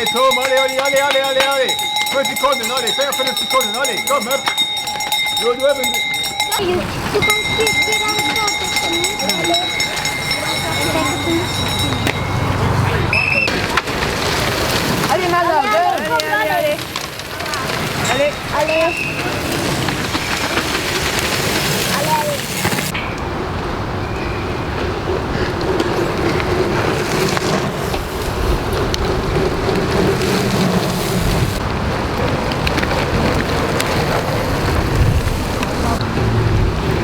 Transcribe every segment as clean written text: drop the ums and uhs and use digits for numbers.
Allez Tom, allez, allez, allez, allez, allez, allez. Puer Sekonnen, allez, 4, 5 Sekonnen, allez, komm, hëpp. Lo do uewen. Allez Mala, allez, allez, allez. Allez.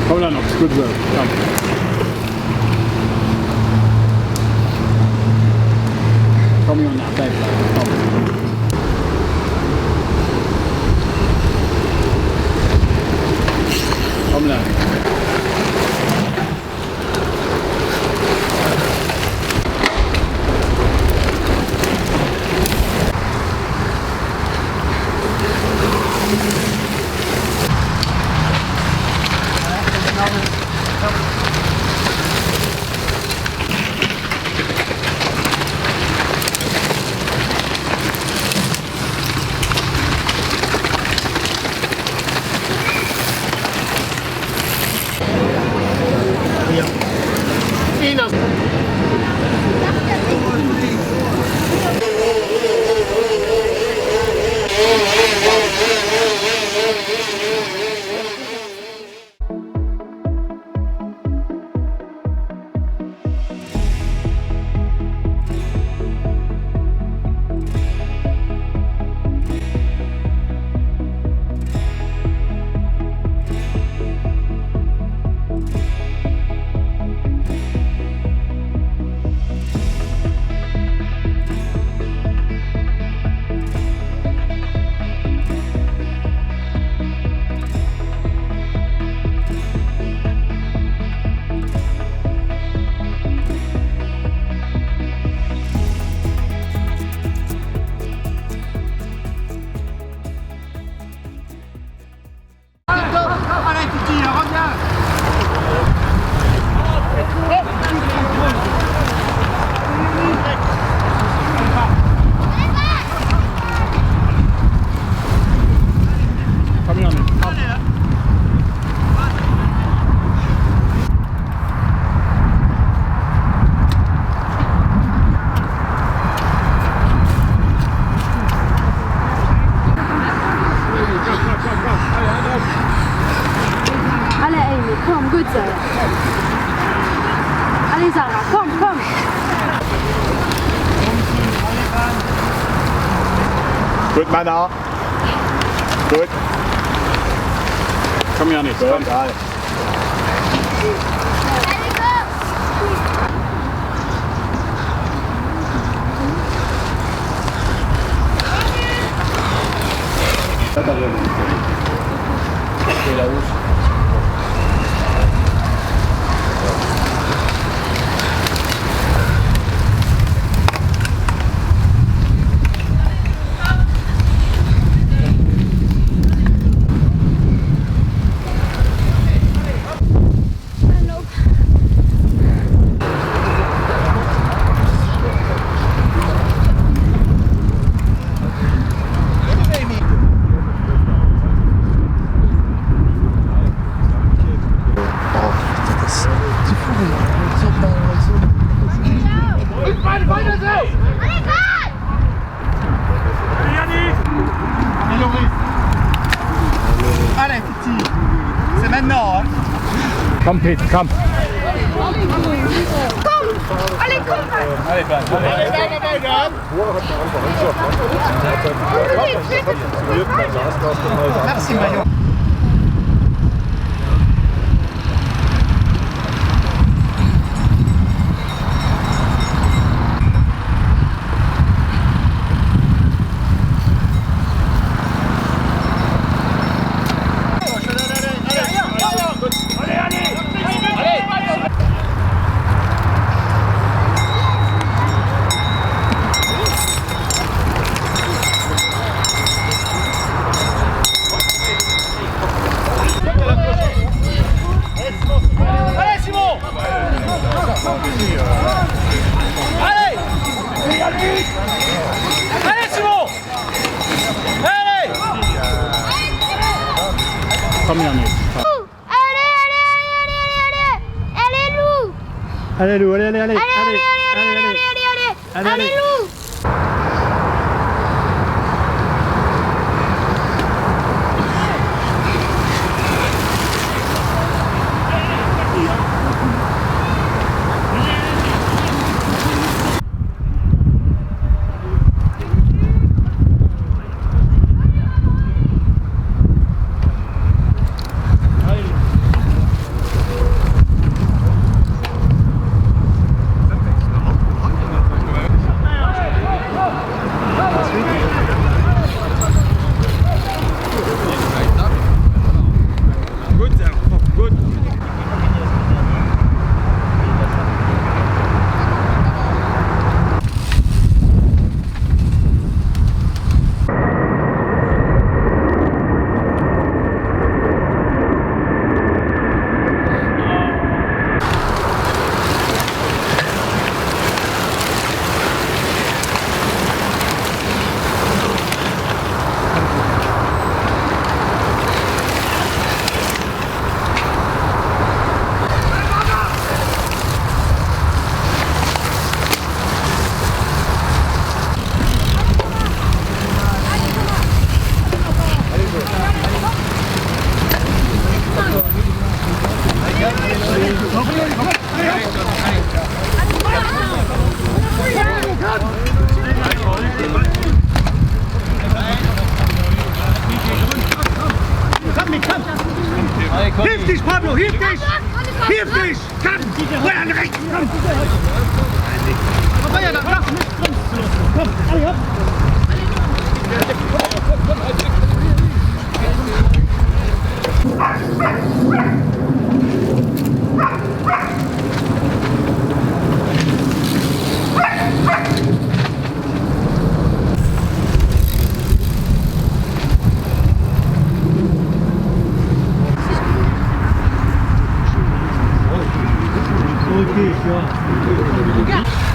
Komm Lennox, gutt esou, komm. Komm Jona, bäibleiwen, komm. Komm Lennox. Allez Amy, komm, gutt Sarah. Allez Sarah, komm, komm. Gutt Männer. Gutt. Komm Yannick, komm. Allez, petit, c'est maintenant. Hein. Komm Pit, komm. Komm, allez komm. Allez, Ben, allez. Merci Maillot. Allez Simon Allez Allez Simon Allez, allez, allez, allez, allez, allez, Lou. Allez Lou, allez, allez, allez, Allez, allez, allez, allez, allez, allez, allez, Lou. Hilf dich, Pablo, hilf dich! Hilf dich! Komm! Komm, allez, hopp!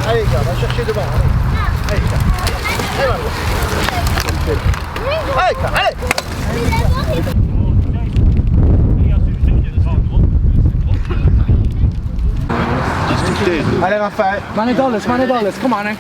Allez, gars, va chercher devant. Allez, allez, allez, allez, allez. Allez, Raphaël. Meine Dollars, meine Dollars, come on. Eh?